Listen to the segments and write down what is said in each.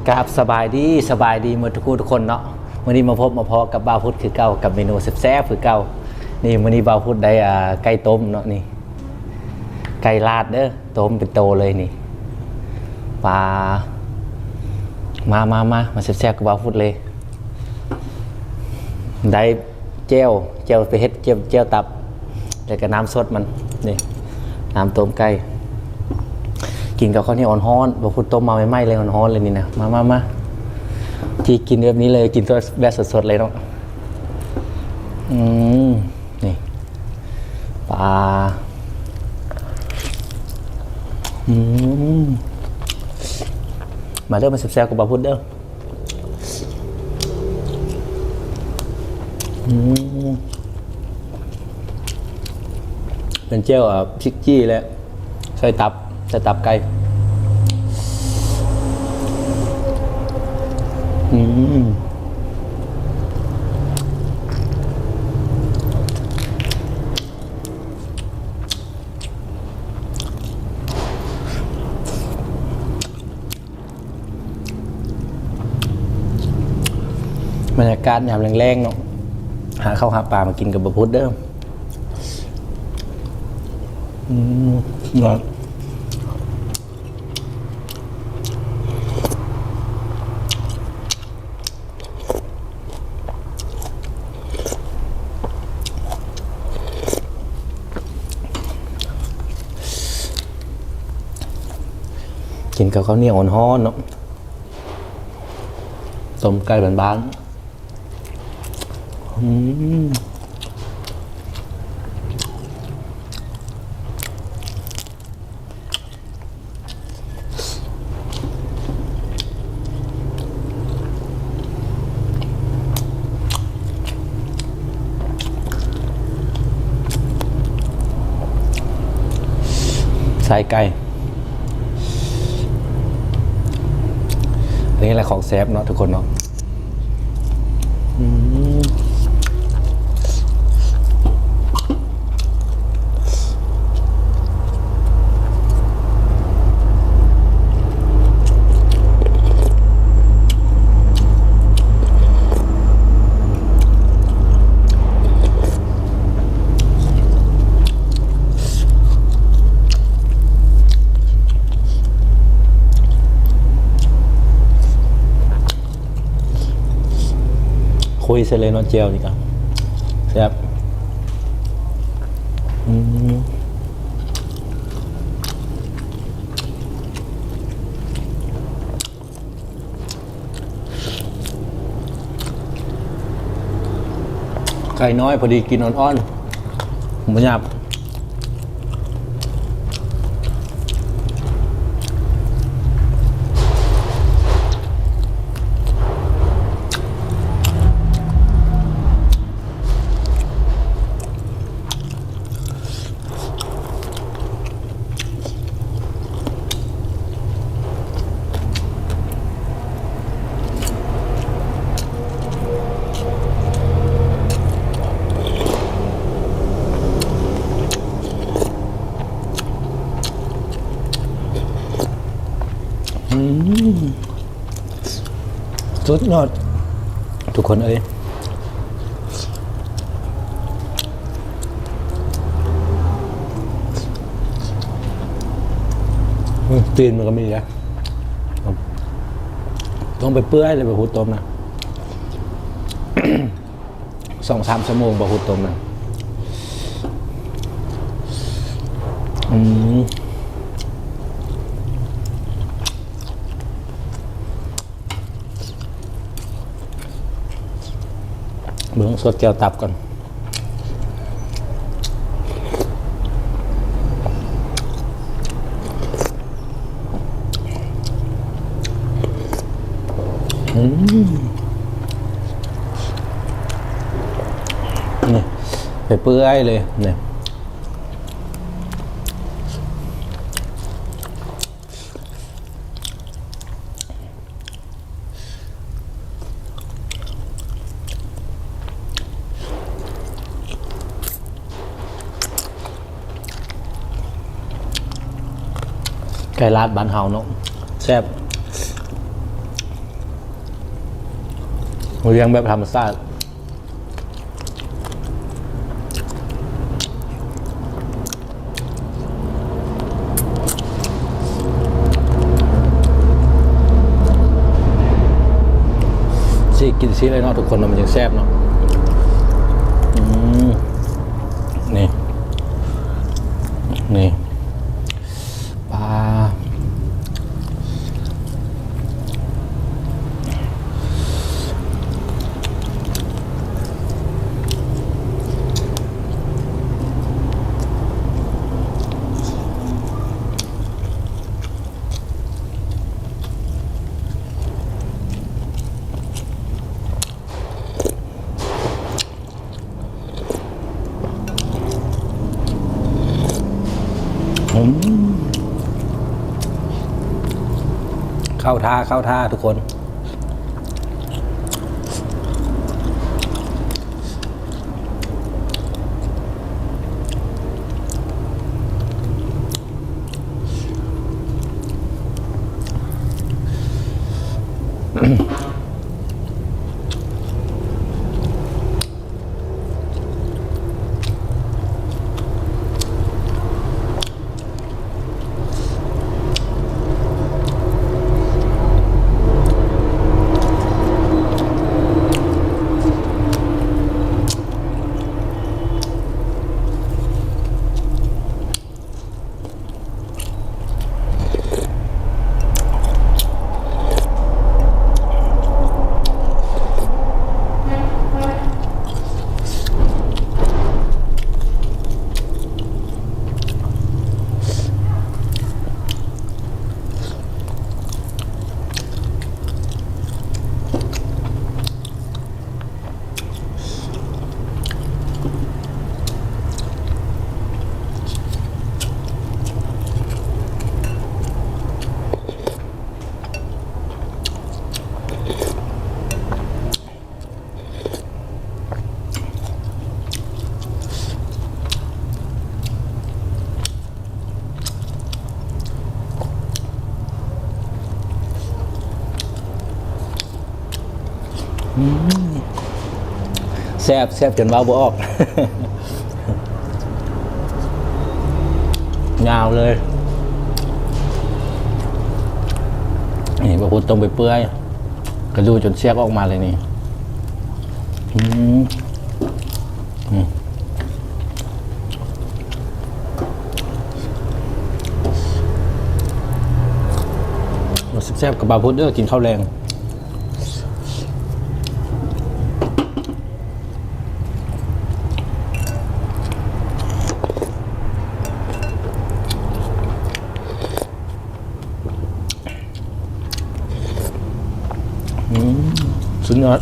ກາບສະບາຍດີ ສະບາຍດີໝົດທຸກຜູ້ທຸກຄົນເນາະ. ມື້ນີ້ມາພົບມາພໍ້ກັບບ່າວພຸດຄືເກົ່າ ກັບເມນູແຊບໆຄືເກົ່າ. ນີ້ ມື້ນີ້ບ່າວພຸດໄດ້ ອ່າ ໄກ່ຕົ້ມເນາະ. ນີ້ ໄກ່ລາດເດີ ຕົ້ມເປັນໂຕເລີຍນີ້. ປາ ມາ ມາ ມາ ມາແຊບໆກັບບ່າວພຸດເລີຍ. ໄດ້ ແຈ່ວ ແຈ່ວໄປເຮັດແຈ່ວ ແຈ່ວຕັບ ແລ້ວກໍນ້ຳສົດມັນ. ນີ້ ນ້ຳຕົ້ມໄກ່ ກິນກັບເຂົ້າໜຽວຮ້ອນໆ. ບໍ່ພຸດຕົ້ມມາໃໝ່ໆເລີຍ ຮ້ອນໆເລີຍນີ້ນະ. ມາ ມາ ມາ ຈີ່ກິນແບບນີ້ເລີຍ ກິນແບບສົດໆເລີຍເນາະ. ອືມ ນີ້ ປາ ອືມ ມາເດີ ມາແຊບໆກັບບ່າວພຸດເດີ. ອືມ ເປັນແຈ່ວ ອ່າ ພິກຈີ່ ແລະ ໃສ່ຕັບ ໃສ່ຕັບໄກ່. ອືມ ບັນຍາກາດຍາມແລງໆເນາະ ຫາເຂົ້າຫາປາມາກິນກັບບ່າວພຸດເດີ. ອືມ ກິນກັບເຂົ້າໜຽວຮ້ອນໆເນາະ ຕົ້ມໄກ່ບ້ານໆ. ອືມ ໄສ້ໄກ່ ນີ້ແຫຼະຂອງແຊບເນາະທຸກຄົນເນາະ. ອືມ ຄຸຍໃສ່ເລີຍເນາະ ແຈ່ວນີ້ກະແຊບ. ອືມ ໄກ່ນ້ອຍພໍດີກິນອ່ອນໆ ບໍ່ຫຍາບ. ອືມ ສຸດຍອດ ທຸກຄົນເອີຍ. ອືມ ຕີນມັນກໍມີນະ ຕ້ອງໄປເປື່ອຍເລີຍ ບໍ່ຮູ້ຕົ້ມນະ. ສອງສາມຊົ່ວໂມງບໍ່ຮູ້ຕົ້ມນະ. ອືມ ເບິ່ງ ຊົດແຈ່ວຕັບກ່ອນ. ອືມ ນີ້ ໄປເປື່ອຍເລີຍນີ້. ໄກ່ລາດບ້ານເຮົາເນາະ ແຊບ. ລ້ຽງແບບທຳມະຊາດ. ຊິກິນຊີ້ເລີຍເນາະທຸກຄົນເນາະ ມັນຈຶ່ງແຊບເນາະ. ອືມ ນີ້ ນີ້ ປາ. ອືມ ເຂົ້າທ່າ ເຂົ້າທ່າທຸກຄົນ. ອືມ ແຊບ ແຊບຈົນເວົ້າບໍ່ອອກ ຍາວເລີຍ. ນີ້ ບ່າວພຸດຕົ້ມໄປເປື່ອຍ ກະດູກຈົນຊຽກອອກມາເລີຍນີ້. ອືມ ອືມ ແຊບໆ ກັບບ່າວພຸດເດີ ກິນເຂົ້າແລງ. ອືມ ສຸດຍອດ.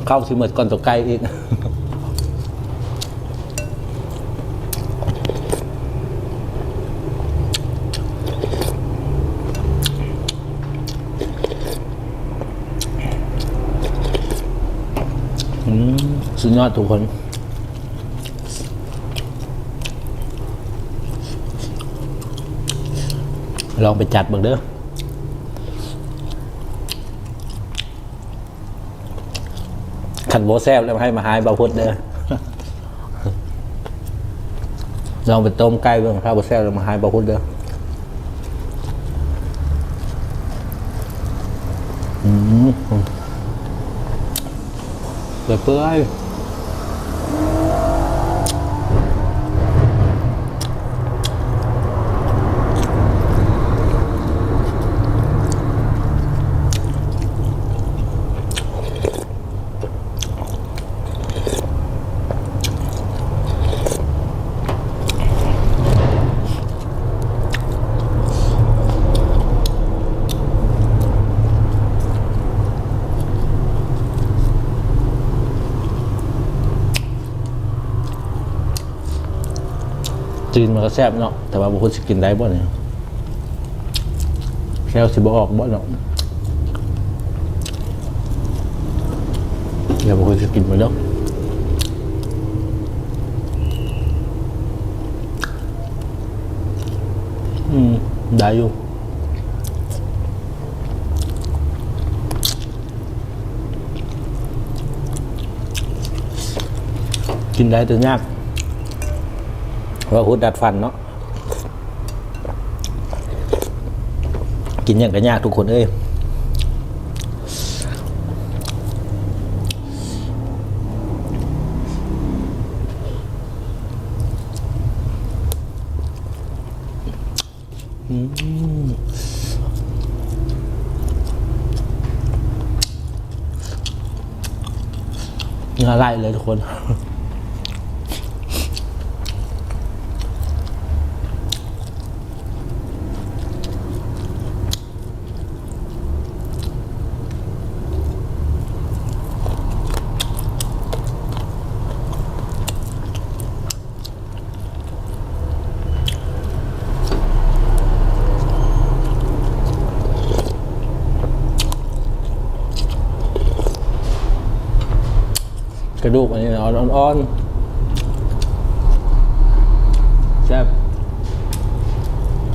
ເຂົ້າຊິໝົດກ່ອນຕົວໄກ່ອີກ. ອືມ ສຸດຍອດທຸກຄົນ ລອງໄປຈັດເບິ່ງເດີ. ຄັນບໍ່ແຊບແລ້ວໃຫ້ມາຮ້າຍບ່າວພຸດເດີ. ລອງໄປຕົ້ມໄກ່ເບິ່ງ ຖ້າບໍ່ແຊບແລ້ວມາຮ້າຍບ່າວພຸດເດີ. ອືມ ເປື່ອຍໆ. ອືມ ຕີນມັນກໍແຊບເນາະ ແຕ່ວ່າບໍ່ຮູ້ຊິກິນໄດ້ບໍ່ນີ້ ແຂ້ວຊິບໍ່ອອກບໍ່ເນາະ ແລ້ວບໍ່ຮູ້ຊິກິນບໍ່ເນາະ. ອືມ ໄດ້ຢູ່. ກິນໄດ້ແຕ່ຍາກ ວ່າໂຫດດັດຟັນເນາະ ກິນຫຍັງກໍຍາກທຸກຄົນເອີຍ. ອືມ ເຫື່ອໄຫຼເລີຍທຸກຄົນ. ກະດູກອັນນີ້ນະ ອ່ອນໆ ແຊບ.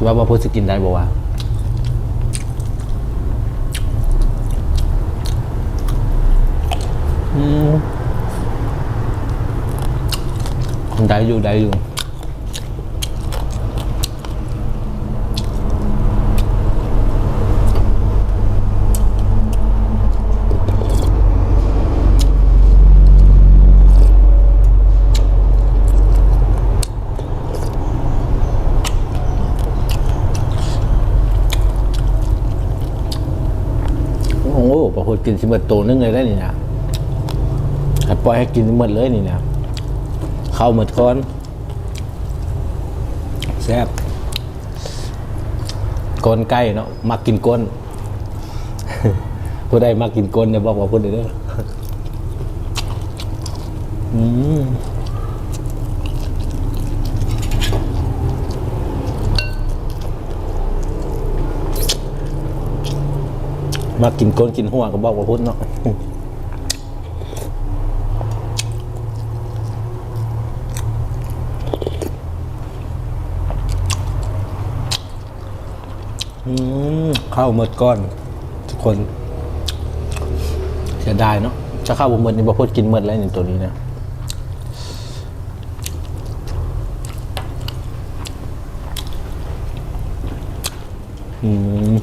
ວ່າ ວ່າເພິ່ນຊິກິນໄດ້ບໍ່ວະ? ອືມ ໄດ້ຢູ່ ໄດ້ຢູ່. ໂອ້ ປາໂຫດກິນຊິໝົດໂຕໜຶ່ງເລີຍໄດ໋ນີ້ນະ ຄັນປ່ອຍໃຫ້ກິນຊິໝົດເລີຍນີ້ນະ ເຂົ້າໝົດກ່ອນ. ແຊບ ກົ້ນໄກ່ເນາະ ມັກກິນກົ້ນ ຜູ້ໃດມັກກິນກົ້ນເນຍ ບອກວ່າເພິ່ນເດີ. ອືມ ມັກກິນກົ້ນກິນຫົວກໍບອກວ່າເພິ່ນເນາະ. ອືມ ເຂົ້າໝົດກ່ອນທຸກຄົນ ເສຍດາຍເນາະ ຖ້າເຂົ້າບໍ່ໝົດນີ້ ບໍ່ພົດກິນໝົດແລ້ວນີ້ ໂຕນີ້ນະ. ອືມ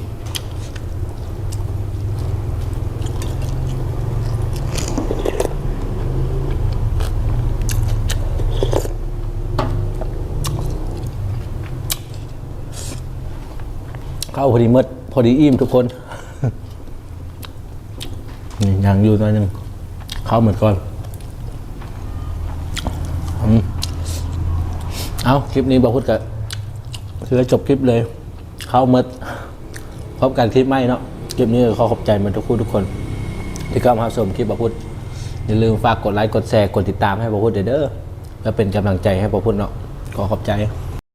ເຂົ້າພໍດີໝົດ ພໍດີອີ່ມທຸກຄົນ. ນີ້ຍັງຢູ່ໜ້ອຍໜຶ່ງ ເຂົ້າໝົດກ່ອນ. ອືມ ເອົາ ຄລິບນີ້ບ່າວພຸດກະຖືວ່າຈົບຄລິບເລີຍ ເຂົ້າໝົດ. ພົບກັນຄລິບໃໝ່ເນາະ ຄລິບນີ້ກໍຂໍຂອບໃຈໝົດທຸກຜູ້ທຸກຄົນ ທີ່ເຂົ້າມາຮັບຊົມຄລິບບ່າວພຸດ. ຢ່າລືມຝາກກົດໄລ ກົດແຊ ກົດຕິດຕາມໃຫ້ບ່າວພຸດເດີ ເພື່ອເປັນກຳລັງໃຈໃຫ້ບ່າວພຸດເນາະ. ຂໍຂອບໃຈ.